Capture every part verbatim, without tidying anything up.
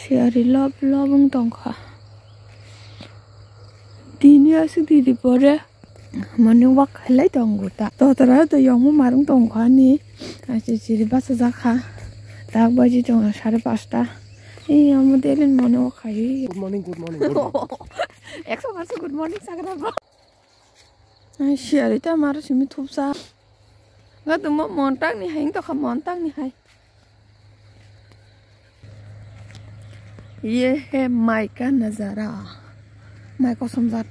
Siyari lob lob wng tongkha. Tini aswk didi pore morning walk khailai tongo ta. Totora to yongmo marwng tongkha ani. Achi chiri bachajak kha. Tak baji tongo sare pasta. Ee, omo daily morning walk khai. Good morning, good morning, good morning. Ekso barso good morning sagra ba. Ai, siyari ta maro simi thupsa. Ga tongmo montak ni hai, wng tokha montak ni hai. Ye hai mai ka nazara. Mai kosom jat.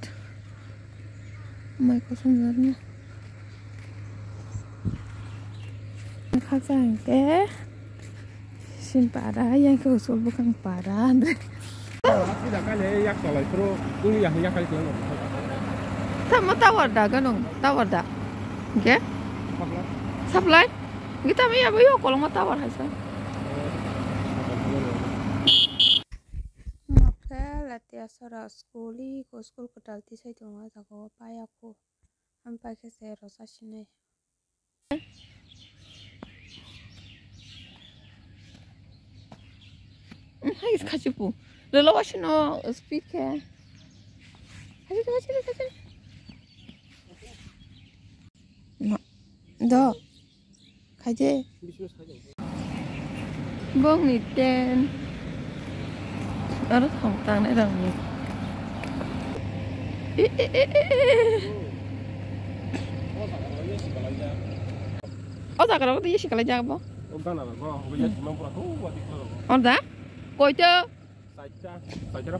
Mai kosom jat ni. Khaksa hingke. Sin para, yang ke usul bukang para. Sida kale yak tolai pro, uni yak yak kali tolai. Tamo tower da ganong, tower da. Hingke? Supply? Hingke tamo ya bo yo kolong ma tower hai sa. Nokhe latia sora school i, ko school kwtal tisai tongo jaga o paya kho. Am pai khe se rosa sinai. Hai khachipu. Lolo wasino speed khe. Khachi, khachi, khachi. Ma, do. Khaide. Bongni ten. Aro thong tangnai rangni. E, e, e, e, e. O jaga rogo to yesi kalai jaga bo. O gana rogo, o yesi mang pura to wati koro. Orda? Koito? Saita, saita ra.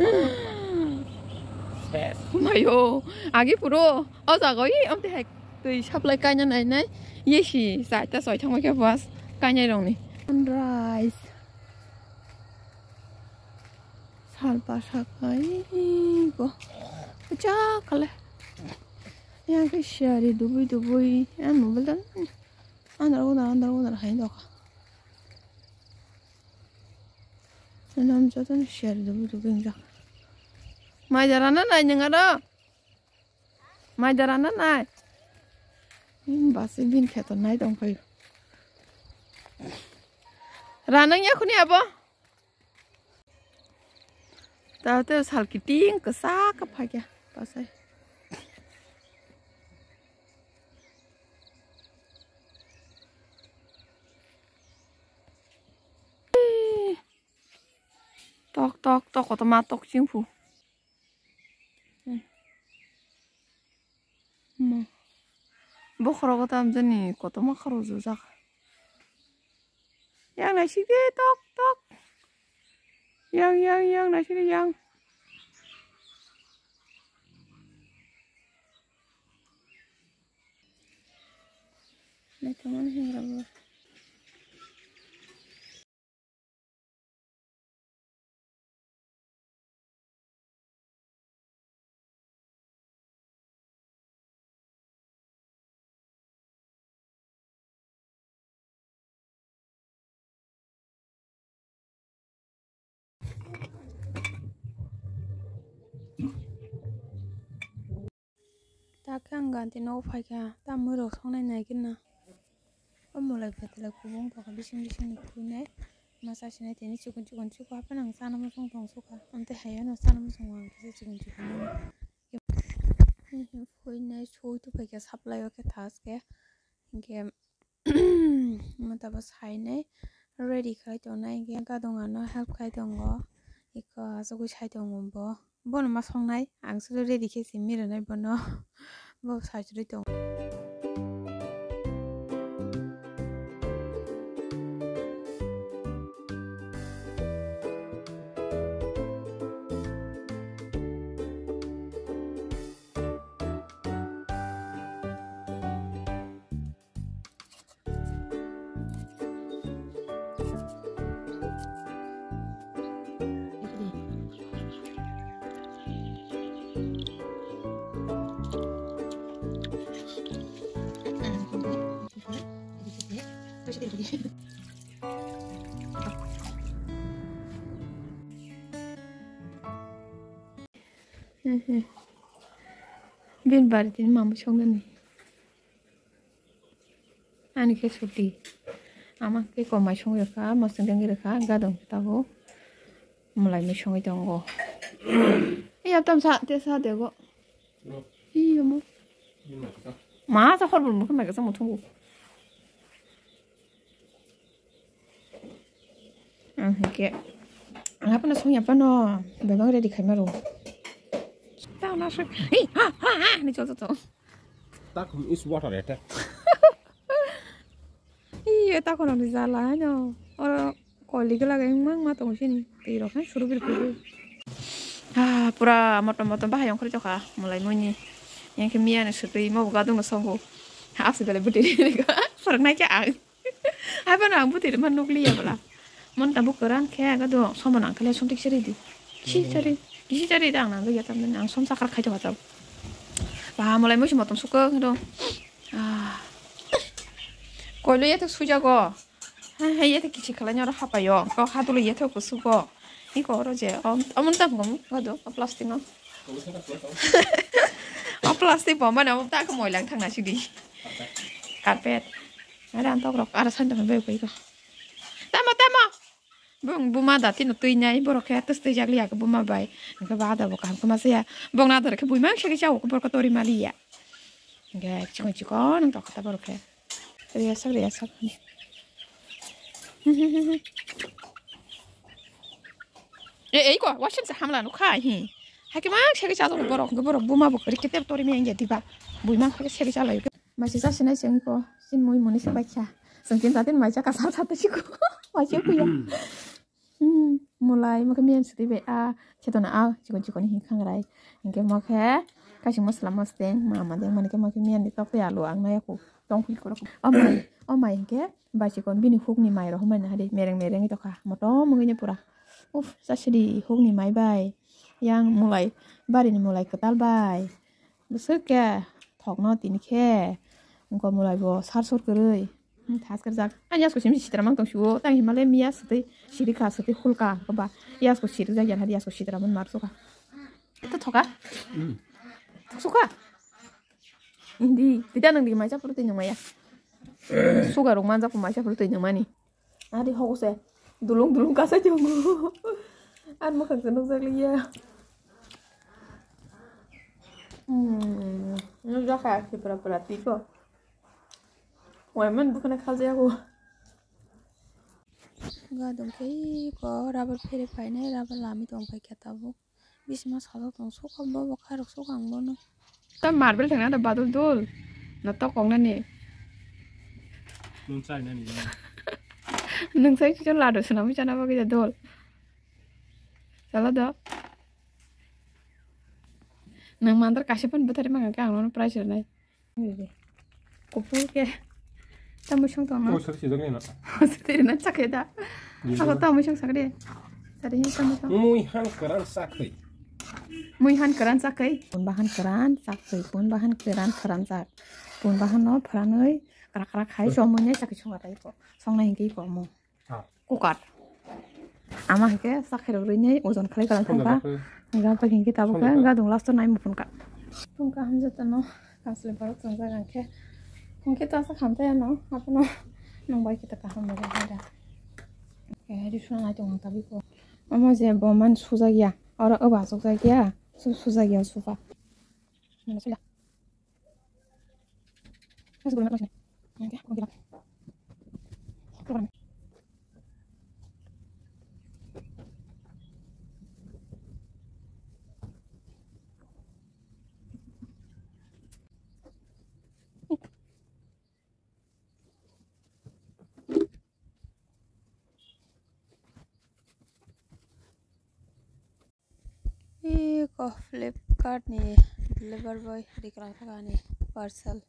Ses. Mayo, agi puro. O jaga i, amte hai. Twi supply kaina nai nai. Yesi, saita soi thangma khe bus kainai rongni. Sunrise. Salpa sakai bo. Cha kale. Yang ke siyari dubui dubui. Yang mobile dan. Andar unar, andar unar hai doka. Nam joto ni siyari dubui dubui ingjak. Mai jara na nai nengaro. Mai da rana nai. Hmm, basi bin kheto nai tong phaio. Ranang ya khuni abo. Tate sal kiting kesa ka phakya basai. Tok tok tok koto ma tok chingphu. Mo. Bokhorogo tamjani kotorma khorokjak. Yang naisik de tok tok. Yang, yang, yang naisik de yang. Naithokmani hingra bo. Takhe ang ganti nogo phaikha, ta mwrwk songnai naikhe na. O mwlai phetelai kubung tongkha bising bising ni khuinai. Ma chasinai tini chikon chikon chikon haphano ang chana muchung tong sukha. Amtwi hai ano chana muchungo ang kisa chikon chikon mano. Phuinai soi tubui khe supply o khe thaske. Hinkhe Matabo sainai ready khai tongnai, hinkhe gadong ano help khai tongo, eko asugui sai tongo bo, bono ma songnai, ang solo ready khe simi rwnai bono, bo sai chwrwi tongo. Bini bari tini mama songnani. Ani khe suti. Ama khe komai songwi rwkha, mosong dengwi rwkha, gadong khe tabuk. Malai mui songwi tongo. Iya, tam sa, te sa dego. Iya mo. Ma sa hor bun mukhe mai kasa muthungo. Ang hingke. Ang apana songya pano. Bebang ready khaima ro. Tao na song. Hey, ha, ha, ha. Ni chol, chol, chol. Takhum is water attack. Iya, takhum ni jala, no. Oro Koli gela geng mang ma tong sini. Tei rok hai suru bir kudu. Ah, pura motom motom bahai ongkhor jokha. Mulai muni. Yang ke miya ni sutui mo gadung no songo. Ha, asu bele buti. Phwrwng nai khe ang. Hai bano ang buti ma nukliya bala. Mon ta bu kwran khe gadung somo nang thale somtik seri di. Si seri. Kisi seri dang nang ya tam ang som sakar khai jokha jok. Ba mulai musi motom sukha do. Ah. Koilo ya tuk suja go. Hai, hai, yatha kichi khalai noro hapayo. Kok hadolo yatha kusugo. Iko oro je. Om, omon tam gom. Wado, o plastic no. O plastic bo mana, o ta ko moilang thangna sidi. Carpet. Ara antok rok, ara sanda bai bai ko. Tamo, tamo. Bung buma da tino tui nai, borok khe tus tui jak liya ko buma bai. Angke ba da bo kaham kuma saya. Bong na dor khe buimang segi chao ko borok tori maliya. Angke chikon chikon ang tok ta borok khe. Riyasak, riyasak. E, ei ko, wasim sa hamla nukha, hi. Hake mang sege cha borok, borok buma bo kri kete tori me engge diba. Bui mang sege cha lai. Masi sa sinai seng ko, sin mui muni se bacha. Sengtin tatin mai cha kasal sata siko. Mai cha kuya. Hmm, mulai, mokhe miyan sutwi bai a, chetona a, chikon chikon hi khangrai. Hingke mokhe, kaising masala mosteng, ma ma deng, manike mokhe miyan di tok tei alu ang nai aku, tong phil kuruk. O mai, o mai hingke, bai chikon bini huk ni mai rok humai na hadi, mereng mereng i tokha, motom wngwi ni pura. Uf, chasidi huk ni mai bai, yang mulai, bari ni mulai kwtal bai. Bwswk khe thokno tini khe wngkha mulai bo sar sur kwrwi. Hmm, thas kwrwjak. Ani yasko simi sitra mang tong suo. Tang himale miya swtwi sirikha swtwi hulka koba. Yasko sirikjak yan hadi yasko sitra man mar suka. Ito thoka? Thok suka? Hindi. Tita nang di mai chapur twi nang maya. Suga rung man japu mai chapur twi nang mani. Ari hogo se. Dulung dulung kasa chungo. Ar mukhang se nukjak liya. Hmm, nukjak kha si pura pura tiko. Waiman bukhana khaljago. Gadong khe ko rubber phere phainai, rubber lami tong phai khe tabuk. Bisima sajak tong sokha bo bo khairok sokha ang bono. Ta marble thangna da badul dul. Na to kong nani. Nung chai nani. Nung sai chichon ladu swnamwi chana bagwi da dol. Chala do. Nang mandar kaisa phan bwthari mangkha khe ang nono price rwnai. Kuphur khe. Tamo song tong no. Oh, sari sijak ni no. Sari na chakhe da. Ako tamo song sakre. Sari hin tamo song. Mui han kwran sakhe. Mui han kwran sakhe. Pun bahan kwran sakhe. Pun bahan kwran kwran sak. Pun bahan no phranoi krak krak khai somoi ne sakhe songa tai ko. Song na hinki ko mo. Cooker. Ama hingke sakhairok rwinai ojon khlai kalang thangkha. Hingke abo hingke tabuk khe gadung last o nai muphunka. Phunka hamjatano kasle borok chwngjak ang khe. Hingke ta sa khamtai ano abono nung bai khe ta kaham bai khe da. Khe ri suna nai tong ang tabuk ko. Ama je bo man sujak ya. Oro obo achuk jak ya. Su sujak ya supa. Nang sila. Iko Flipkart ni deliver boy rikra thaka ni parcel.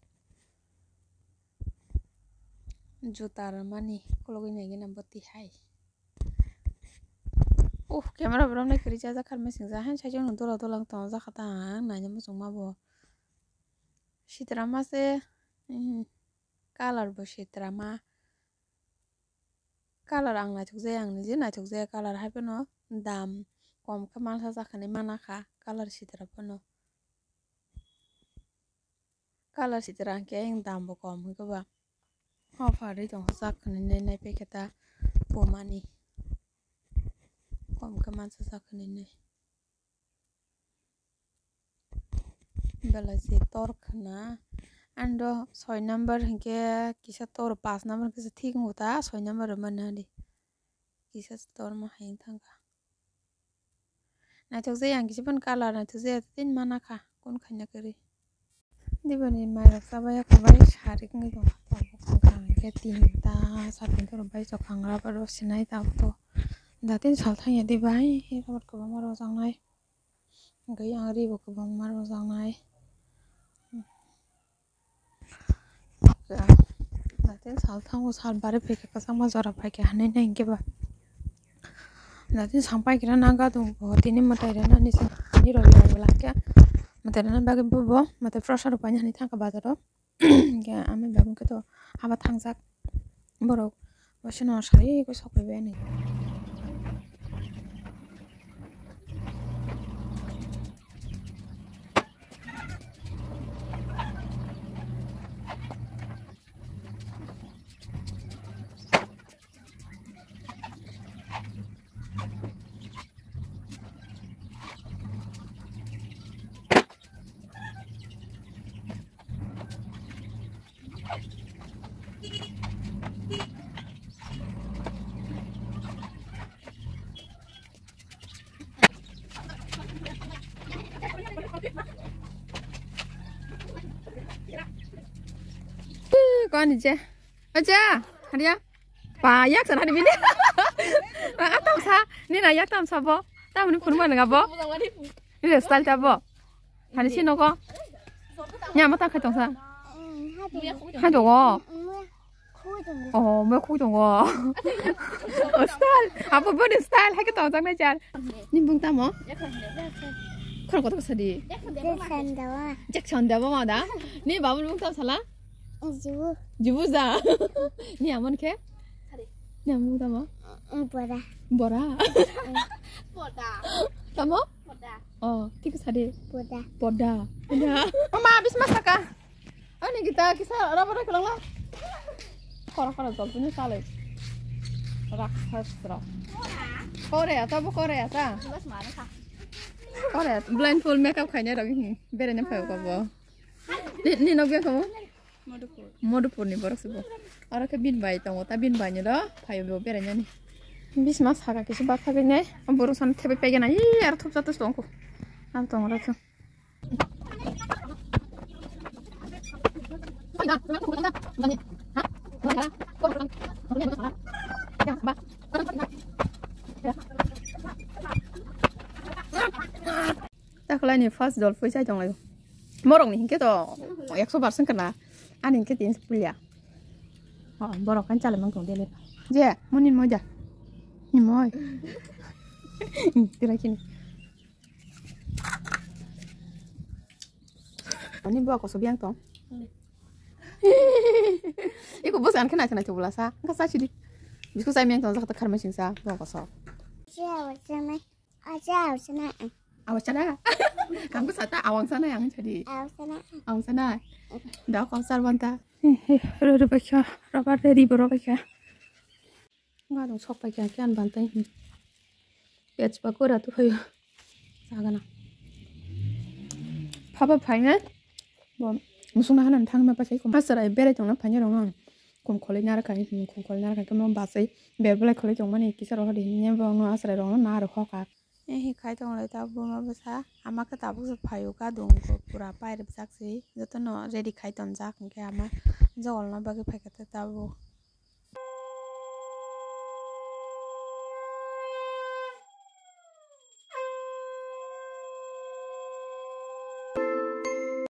Juta rwmani kologwi naigwi na bwtwi hai. Uh, camera borok nai kwrwi chajak kha mechang ja, haino saichung no dola dola wng tong jakha ta ang naina muchungma bo. Sitra ma se, hmm, color bo sitra ma. Color ang naithok jaya, ang nije naithok jaya color, hai phano dam kom khe mansa jak hinwi mana kha color sitra phano. Color sitra hwnkhe ayang dam bo kom hwnkhe ba. Offer ri tongkha sak hinwi nai nai paikhe ta Puma ni. Kom khe mansa sakhnini. Belai se tor khna. Ando soi number hinkhe kisa tor, pas number kisa thik wngkha ta, soi number rw manna di. Kisa se tor ma hai wng thangkha. Naithok jai ang kisa phano colour naithok jai tin mana kha. Kun khaina kwrwi. Dibani mairok chabai khabai sarik wngwi tongkha. Tabuk wngkha hinkhe tinta, satin toro bai chokang rubber rok sinai tabuk to. Datin sal thangya dibai rubber kwbangma rwjaknai. Hwnkhe yang ribo kwbangma rwjaknai. Datin sal thango, sal bari phaikha, kwchangma jora phaikha hinwi nai hinkhe ba. Datin sang paikhe na naga dong bo, tini mwtai rwna ni sini rw rw lakhe. Mwtai rwna bagwi bo, bo mwtai prosa rw paina hinwi thangkha bazaro. Hinkhe ami babu khe to haba thangjak borok. Waisa no sari khe sok phaibai ani. Kani je? Aja, haria. Pa yak sana ni bini. Atam sa, ni na yak tam sa bo. Tam ni phun ma nga bo. Ni style ta bo. Hani si nogo. Nya ma ta khai tong sa. Hai do go. Oh, mo khu tong go. Style. Abo bo ni style hai ke tong jang na jar. Ni bung tamo? Khoro koto sa di. Jackson Dewa. Jackson Dewa ma da. Ni babu bung tam sala? Jubu. Jubu ja. Ni amon khe? Ni amon tamo? Bora. Bora. Bora. Tamo? Bora. Oh, thik sa di. Bora. Bora. Bora. Mama, bis masaka. Ani kita kisa rubber rok lang la. Kora kora jol tini salai. Raksas rok. Korea ta bo Korea ta. Korea blindfold makeup khainai rok hi bere ne phai ko bo. Ni ni nok bia ko. Modupur. Modupur ni borok se bo. Aro khe bin bai tongo ta bin bai ni ro phai bo bere nani. Bisma saka kisa ba khabai nai. Borok san thebai pegena. Ih, aro thup jato tongko. Ang tong ro. Takhlai ni first dol pui chai tonglai. Morok ni hinkhe to ekso percent kana. Ani hinkhe tin pulia. Oh, borok kan chala mang tong dele. Je, moni moja. Ni moi. Tira kini. Ani bo koso biang tong. Iko bo san khna khna thubula sa. Ka sa chidi. Bisko sai miang tong sa kata kharma sing sa bo koso. Acha, acha na. Acha, acha na. Awas sana. Kamu sata awang sana yang jadi. Awas sana. Awang sana. Da ko sar banta. Roro bakha, rubber ready boro bakha. Nga dong sok pai kha khe an bantai. Pech pa kora tu phayo. Sagana. Phaba phainai. Bo musungna hanan thangma pa sai kom. Asrai berai tongna phainai rong ang. Kom kholai nara khai, kom kholai nara khai, kom basai. Ber belai kholai tongmani kisa rohor di hinye bo no asrai rong na ro hoka. Eh, hi khai tong lai ta buma bwsa. Ama khe tabuk se phaio ka dong ko pura pairwk jak se. Joto no ready khai tong jak hinkhe ama jogol na bagwi phai kha ta tabuk.